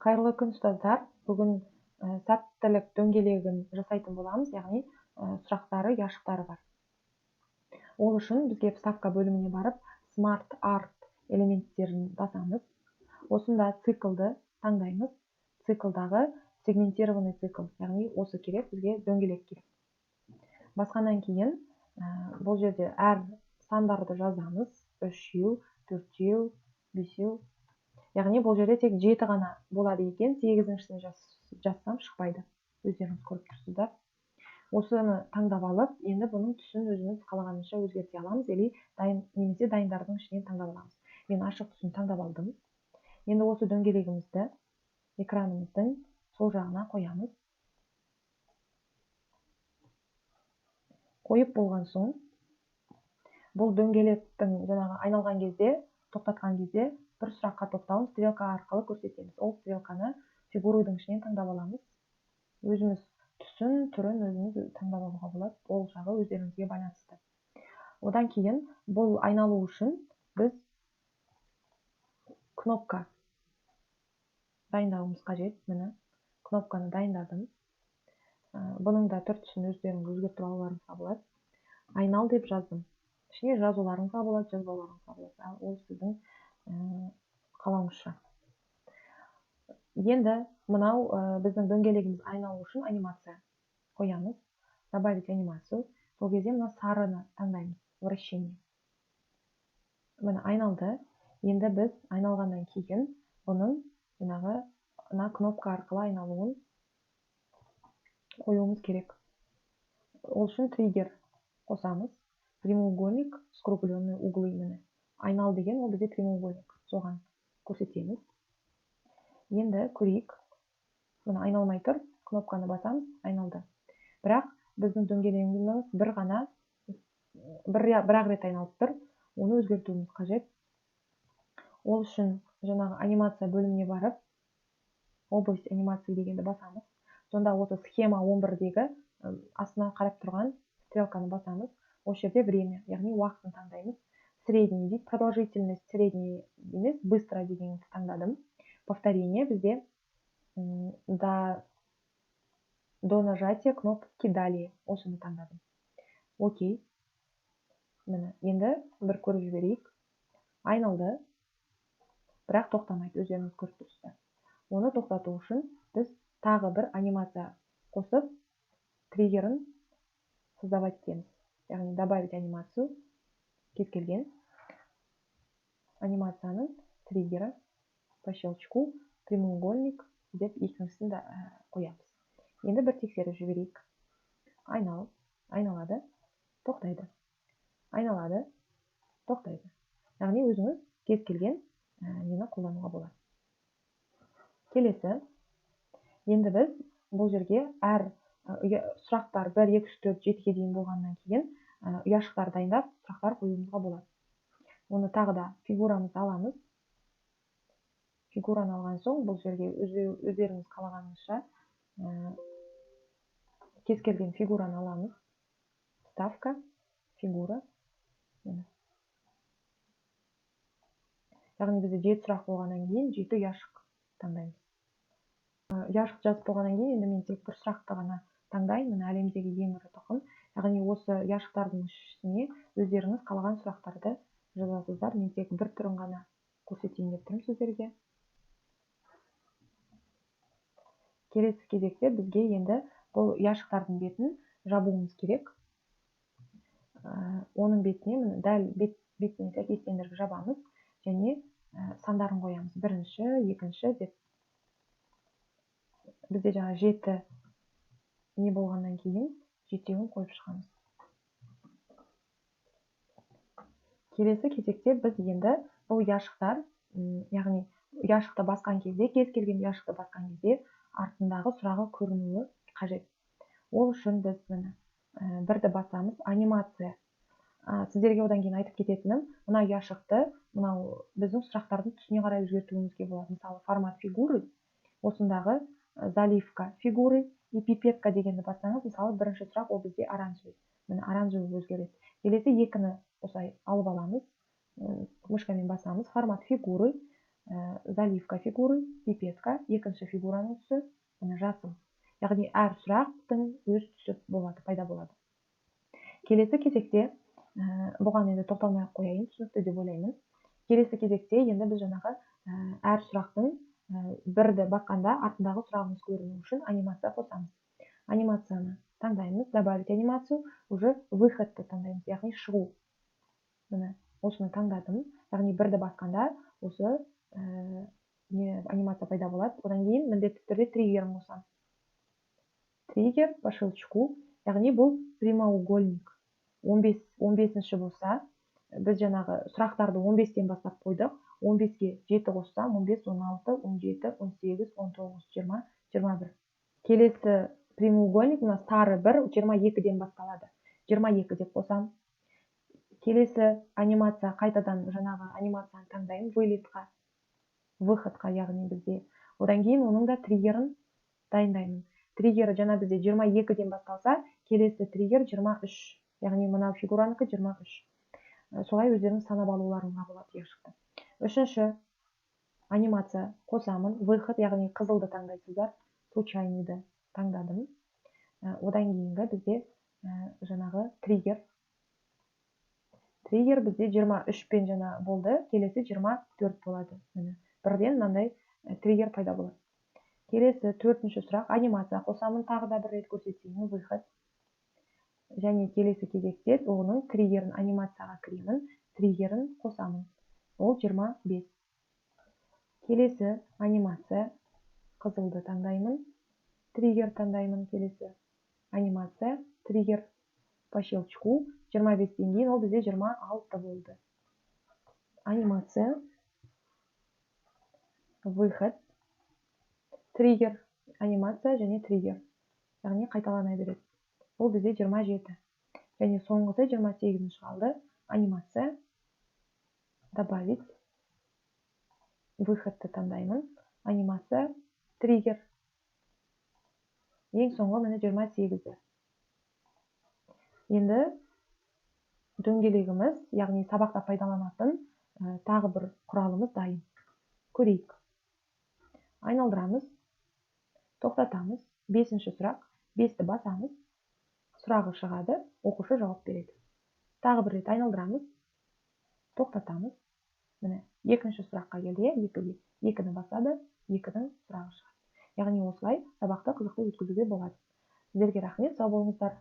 Қайырлы күн, ұстаздар! Бүгін сәттілік дөңгелегін жасайтын боламыз, яғни сұрақтары, ұяшықтары бар. Ол үшін бізге вставка бөліміне барып, Smart Art элементтерін басамыз. Осында циклды таңдаймыз. Циклдағы сегментированный цикл, яғни осы керек, бізге дөңгелек керек. Басқаннан кейін бұл жерде әр сандарды жазамыз. 3-еу, 4-еу, 5-еу. Яғни бұл жерде тек 7 ғана болады екен, 8-шісін жазсам шықпайды. Өздеріңіз көріп тұрсыздар. Осыны таңдап алып, енді бұның түсін өзіміз қалағанынша өзгерте аламыз, или дайын, немесе дайындардың ішінен таңдап аламыз. Мен ашық түсін таңдап алдым. Енді осы дөңгелегімізді экранымыздың сол жағына қоямыз. Қойып болған соң, бұл дөңгелектің жаңағы айналған кезде, тоқтатқан кезде бір сұраққа тоқтауын стрелка арқылы көрсетеміз. Ол стрелканы фигурудың ішінен таңдап аламыз. Өзіміз түсін, түрін өзіміз таңдап алуға болады. Ол жағы өздеріңізге байланысты. Одан кейін бұл айналу үшін біз кнопка дайындауымыз қажет. Міне, кнопканы дайындадым. Бұның да түр түсін өздеріңіз өзгертіп алуларыңызға болады. Айнал деп жаздым. Ішіне жазуларыңызға болады, жазбауларыңызға болады. Ал ол сіздің қалауыңызша. Енді мынау біздің дөңгелегіміз айналу үшін анимация қоямыз. Добавить анимацию. Сол кезде мына сарыны таңдаймыз. Вращение. Міне, айналды. Енді біз айналғаннан кейін бұның жаңағы мына кнопка арқылы айналуын қоюымыз керек. Ол үшін триггер қосамыз. Прямоугольник, скругленные углы, міне. Айнал деген ол бізде прямоугольник. Соған көрсетеміз. Енді көрейік. Міне, айналмай тұр. Кнопканы басамыз, айналды. Бірақ біздің дөңгелегіміз бір-ақ рет айналып тұр. Оны өзгертуіміз қажет. Ол үшін жаңағы анимация бөліміне барып, область анимации дегенді басамыз. Сонда осы схема 11-дегі астына қарап тұрған стрелканы басамыз. Осы жерде время, яғни уақытын таңдаймыз. Средний дейді, продолжительность средний емес, быстро дегенді таңдадым. Повторение бізде до нажатия кнопки далее, осыны таңдадым. Окей. Міне, енді бір көріп жіберейік. Айналды, бірақ тоқтамайды, өздеріңіз көріп тұрсыздар. Оны тоқтату үшін біз тағы бір анимация қосып, триггерін создавать етеміз. Яғни добавить анимацию, кез келген анимацияның триггері по щелчку, прямоугольник деп екіншісін де қоямыз. Енді бір тексеріп жіберейік. Айнал, айналады, тоқтайды. Айналады, тоқтайды. Яғни өзіңіз кез келген нені қолдануға болады. Келесі. Енді біз бұл жерге әр сұрақтар 1, 2, 3, 4, 7-ге дейін болғаннан кейін ұяшықтар дайындап сұрақтар қоюымызға болады. Оны тағы да фигурамызды аламыз. Фигураны алған соң бұл жерге өздеріңіз қалағаныңызша кез келген фигураны аламыз. Вставка, фигура. Міне. Яғни бізде 7 сұрақ болғаннан кейін 7 ұяшық таңдаймыз. Ұяшық жазып болғаннан кейін енді мен тек бір сұрақты ғана таңдаймын. Міне, әлемдегі ең ірі тұқым. Яғни осы ұяшықтардың ішіне өздеріңіз қалаған сұрақтарды жазасыздар. Мен тек бір түрін ғана көрсетейін деп тұрмын сіздерге. Келесі кезекте бізге енді бұл ұяшықтардың бетін жабуымыз керек. Оның бетіне міне дәл бетіне сәйкестендіріп жабамыз және сандарын қоямыз. Бірінші, екінші деп. Бізде жаңа 7 не болғаннан кейін 7-еуін қойып шығамыз. Келесі кезекте біз енді бұл ұяшықтар, яғни ұяшықты басқан кезде, кез келген ұяшықты басқан кезде артындағы сұрағы көрінуі қажет. Ол үшін біз міне, бірді басамыз, анимация. Сіздерге одан кейін айтып кететінім, мына ұяшықты мынау біздің сұрақтардың түсіне қарай өзгертуімізге болады. Мысалы, формат фигуры, осындағы заливка фигуры и пипетка дегенді бассаңыз, мысалы, бірінші сұрақ ол бізде оранжевый. Міне, оранжевый өзгереді. Келесі 2-ні осылай алып аламыз, мышкамен басамыз, формат фигуры, Заливка фигуры, пипетка, екінші фигураның түсі міне, жасыл. Яғни әр сұрақтың өз түсі болады, пайда болады. Келесі кезекте, бұған енді тоқталмай ақ қояйын, түсінікті деп ойлаймын. Келесі кезекте енді біз жаңағы әр сұрақтың, бірді басқанда артындағы сұрағымыз көріну үшін анимация қосамыз. Анимацияны таңдаймыз, добавить анимацию, уже выход ты таңдаймыз, яғни шығу. Міне, осыны таңдадым. Яғни бірді басқанда осы не, анимация пайда болады. Одан кейін міндетті түрде триггерін қосамын. Триггер по щелчку, яғни бұл прямоугольник. 15, 15-ші болса, біз жаңағы сұрақтарды 15-тен бастап қойдық. 15-ке 7 қоссам, 15, 16, 17, 18, 19, 20, 21. Келесі прямоугольник, мына сары бір, 22-ден басталады. 22 деп қосам. Келесі анимация, қайтадан жаңағы анимацияны таңдаймын, вылет қа, выход қа, яғни бізде. Одан кейін оның да триггерін дайындаймын. Триггері жаңа бізде 22-ден басталса, келесі триггер 23, яғни мына фигуранікі 23. Солай өздеріңіз санап алуларыңызға болады ұяшықты. Үшінші анимация қосамын, выход, яғни қызылды таңдайсыздар, случайный ды таңдадым. Одан кейінгі бізде жаңағы триггер. Триггер бізде 23 пен жаңа болды, келесі 24 болады. Міне, бірден мынандай триггер пайда болады. Келесі төртінші сұрақ, анимация қосамын, тағы да бір рет көрсетейін, выход. Және келесі кезекте оның триггерін, анимацияға кіремін, триггерін қосамын. Ол 25. Келесі анимация, қызылды таңдаймын, триггер таңдаймын. Келесі анимация, триггер по щелчку, 25-тен кейін ол бізде 26 болды. Анимация, выход, триггер, анимация және триггер, яғни қайталана береді. Бұл бізде 27. Және соңғысы 28-ші қалды. Анимация, добавить, выход ты таңдаймын, анимация, триггер. Ең соңғы, міне, 28-і. Енді дөңгелегіміз, яғни сабақта пайдаланатын тағы бір құралымыз дайын. Көрейік. Айналдырамыз, тоқтатамыз. Бесінші сұрақ, бесті басамыз, сұрағы шығады, оқушы жауап береді. Тағы бір рет айналдырамыз, тоқтатамыз. Міне, екінші сұраққа келді, иә, екіге. Екіні басады, екінің сұрағы шығады. Яғни осылай сабақты қызықты өткізуге болады. Сіздерге рахмет, сау болыңыздар.